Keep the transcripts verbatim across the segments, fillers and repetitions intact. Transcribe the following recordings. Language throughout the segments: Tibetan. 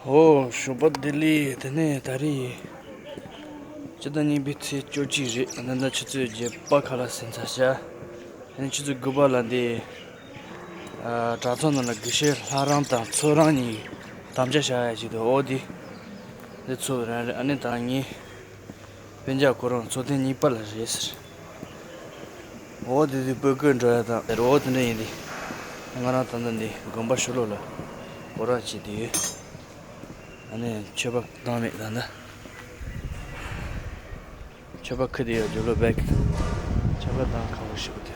ཨོ། ཞོགས་པ་བདེ་ལེགས། དེ་ནས་ད་རེས་སྤྱི་ཟླ་གཉིས་པའི་ཚེས་བཅུ་གཅིག་རེད། ད་ལྟ་ཆུ་ཚོད་བརྒྱད་པ་ཁ་ལ་ཟིན་ཚར་ཤག་དེ་ནས་ཆུ་ཚོད་དགུ་པ་ལ་འདི། ཨ། དྲ་ཚོགས་ནང་ལ་དགེ་བཤེས་ལྷ་རམས་དང་ཚོགས་རམས་གཉིས་དམ་བཅའ་བཞག་ཡ་ཞིག་འདུག་ཨོ་དེ། འདི་ཚོགས་རང་རེད། ཨ་ནི་ད་ངས་སྤུན་ཀྱག་ཁོ་རང་ཚོགས་ཐེངས་གཉིས་པ་ལ་རེད་ཟེར། འོ་དེ་དུས་སྤོས་སྐོས་འགྲོ་ཡ་དང་དེར་འོ་དེ་འདྲ་ཡིན་ཏེ། ང་རང་ད་ལྟ་འདི་དགོན་པ་ཤོ་ལོ་ལ་སྐོར་ར་བྱེད་དུས། ཨ་ནི་མཆོད་པ་བཏང་མེད་ད་ལྟ། མཆོད་པ་ཁུ་དེ་ཡ་ཇོ་ལོ་བེག་མཆོད་པ་བཏང་ཁ་བོ་ཞིག་དེ།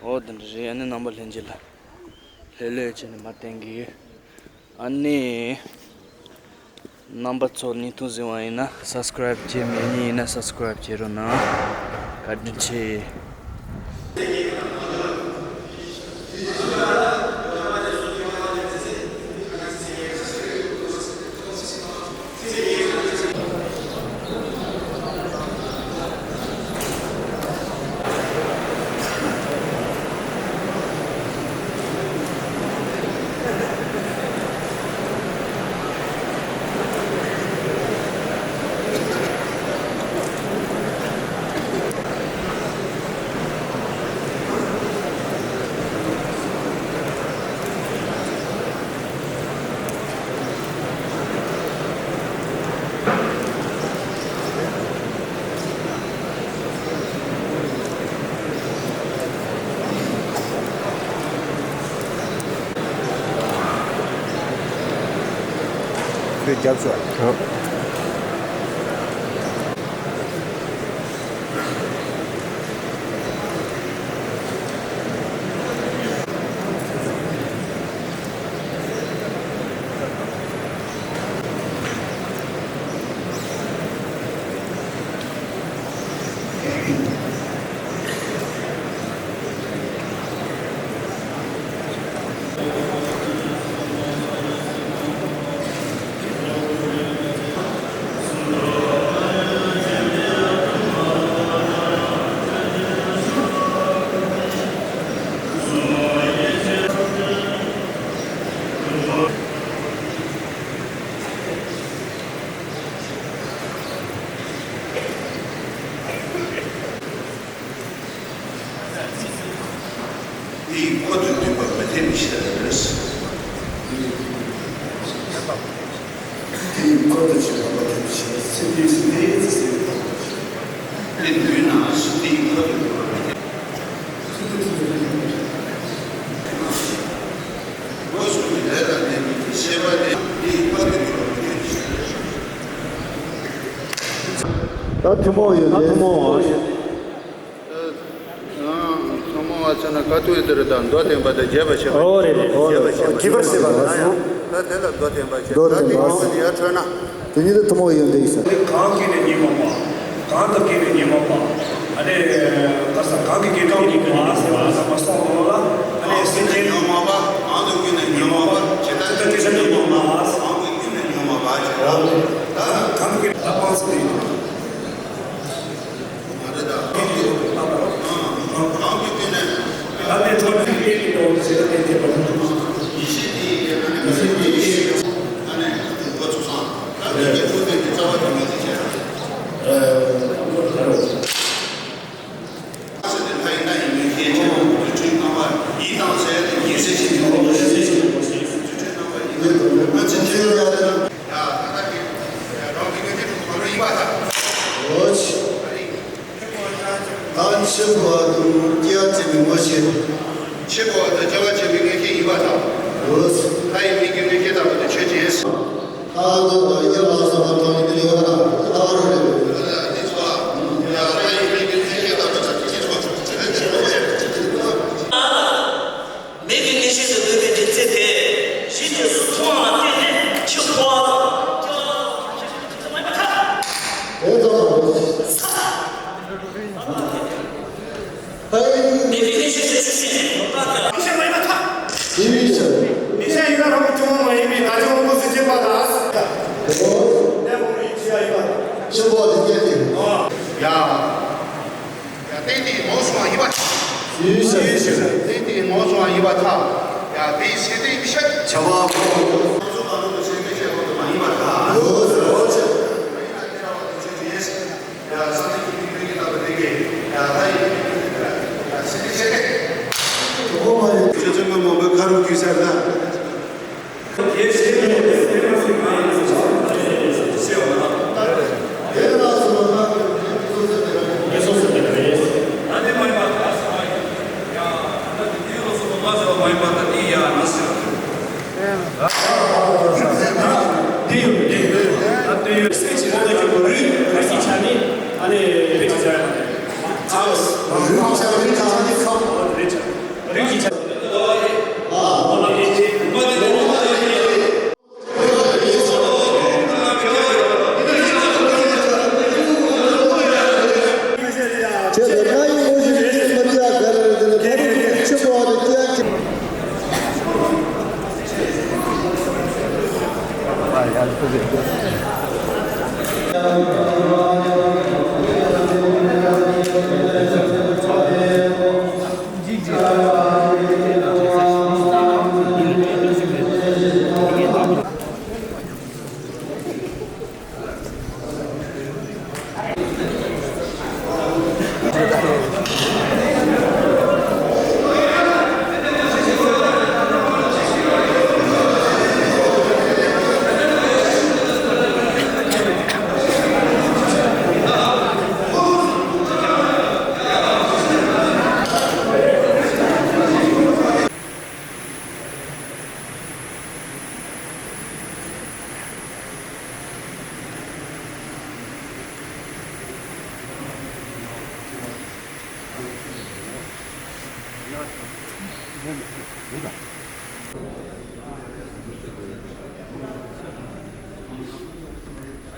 འོ་དེ་འདྲ་རེད། ཨ་ནི་རྣམ་པ་ལྷན་རྒྱས་ལ་ལྷོད་ལྷོད་བྱས་ནས་མར་བསྟན་གི་ཡོད། ཨ་ནི། རྣམ་པ་ཚོ་བརྙན་ཐུང་གཟིགས་པ་ཡིན་ན་སབ་སི་ཀ་རེབ་བྱེད། མེད་མཁན་ཡིན་ན་སབ་སི་ཀ་རེབ་བྱེད་རོགས་གནང་། བཀའ་དྲིན་ཆེ། ཁོས་རྒྱབ་ཤོག་དེའི་འཁོར་དུ་འདུས་པ་མི་འཐད་མི་ཤེས་པ་རེད། དེའི་འཁོར་དུ་འདུས་པ་མི་འཐད་མི་ཤེས་པ་སེམས་དེའི་སེམས་དེའི་ཚེ་སེམས་དེ་འདུས་ན་དེའི་འཁོར་དུ་འདུས་པ་མི་འཐད། སྒོ་གསུམ་གྱི་ལས་དང་ལྡན་པའི་ཤེས་པ་དེ་དེའི་འཁོར་དུ་འདུས་པ་མི་འཐད་མི་ཤེས་པ་རེད། ད་ཐུན་མོང་ཡོན་ཏན། ཐུན་མོང་བ། ཐུན་མོང་བ་ཚོ་ན་ཀ་ཏུ་ཨི་ཏི་ར་དང་མདོ་སྟོན་པ་དང་རྒྱས་པར་བཤད་པ། ཨོ་རེད་རེད། ཨོ་རེད། རྒྱས་པར་བཤད་པ་ན་ཡང་། ད་དེ་ལ་མདོ་སྟོན་པ་བཤད། མདོ་སྟོན་པ། ད་དེ་ཡང་འཕྲོས་ན། དེ་ཉིད་དུ་ཐུན་མོང་ཡོན་ཏན་ཡིན་ས། གང་སྐྱེས་ནས་ཉོན་མོངས་པ། གང་དུ་སྐྱེས་ནས་ཉོན་མོངས་པ། ཨ་ནི། ག་ས་གང་གི་སྐྱེ་ཀ་ཉོན་མོངས་པ་ཟེར་བ་ལ་ཟ་མ་སོགས་པ་ལ། ཨ་ནི་སེམས་ཅན་ཉོན་མོངས་པ། གང་དུ་སྐྱེས་ནས་ཉོན་མོངས་པ། ཇི་ལྟར་སྐྱེས་ནས་ཉོན་མོངས་པ། གང་དུ་སྐྱེས་ནས་ཉོན་མོངས་པ་ཇི་ལྟར། ད་གང་གི་ད་སྤངས་ཟིན་ཏེ། ད་འཆི་བ་དང་སྐྱེ་བ་ཅན་མི་ངོ་ཤེས། འཆི་བ་དང་སྐྱེ་བ་ཅན་མི་ངོ་ཤེས་ཡིན་པར་ཐལ། ལོས། ལྷ་ཡི་མིག་གི་ངོ་ཤེས་ལྟ་བུ་དེ་ཆོས་ཅན། ད་ལྟ་བ་ཡི་ལ་སོགས་པ་དང་ནི་ཡོད་པ་དང་ལྟ་བ་རེད། འདི་ཚོ་ལ་ལྷ་ཡི་མིག་གི་ངོ་ཤེས་ལྟ་བུ་དང་དེ་ཚོ་ཆོས་ཅན། མིག་གི་ངེས་ཤེས་སུ་འདོད་པའི་རྒྱུ་མཚན་དེ་གཞི་རྗེས་སུ་མཐོང་བ་སྟེ་ནི་འཆི་འཕོ་བ་དང་སྐྱེ་བ་དང་། དེ་ལྟ་བུ། མིག་གི་ངེས་ཤེས་སུ་ཆོས་ཅན། ཤེས་པ་ཡིན་པར་ཐལ། དེ་བས་ཀྱང་། མིག་ཤེས་ཡིན་ན་རང་གི་ཆུང་མ་ཡིན་པའི་ང་ཆུང་ངུ་སུ་ཆེན་པ་དང་། དེ་ནས་མོ་ཡིན་ཆེ་ཡ་ཡིན་པ་དང་། ཆེན་པོ་དེ་སྐད་དེ། ཡ། ཡ་སྟེང་དེ་ངོ་སོང་བ་ཡིན་པ། ཡིན་ཞེས། སྟེང་དེ་ངོ་སོང་བ་ཡིན་པར་ཐལ། ཡ་དེའི་ཚེ་སྟེང་གི་ཤ། བྱ་བ་པོ།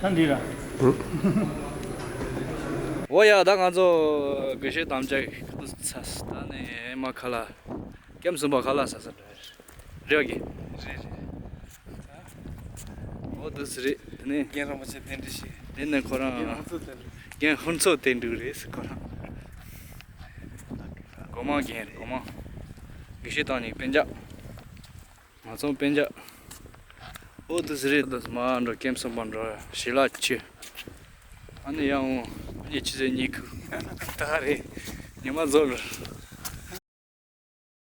ད་འདི་ར། འོ་ཡ། ད་ང་ཚོ་དགེ་བཤེས་དམ་བཅའ་ཚར། ད་ནས་མ་ཁ་ལག་ཀེམ་གསུམ་པ་ཁ་ལག་ཟ་ས་འགྲོ། རེད་བ་གི། རེད་རེད། འོ་འདུག་སེ་རེད། དེ་ནས་རྒན་རིན་པོ་ཆེ་དེ་འདྲ་ཞིག་དེ་ནས་ཁོ་རང་རྒན་ཧུན་ཚོ་དེ་འདྲ་རེད་ཟེར་ཁོ་རང་། སྒོ་མང་རྒན་རེད། སྒོ་མང་། དགེ་བཤེས་དང་ནི་སྤུན་ཀྱག་ང་ཚོ་སྤུན་ཀྱག་འོ་འདུག་སེ་རེད། འདུག་སེ་མར་འགྲོ། ཀེམ་གསུམ་པ་འགྲོ། ཞལ་ལག་མཆོད། ཨ་ནི་ཡང་འོང་། ཨ་ནི་ཆུ་ཚོད་ཉི་ཤུ། ད་རེད། ཉི་མ་རྫོགས།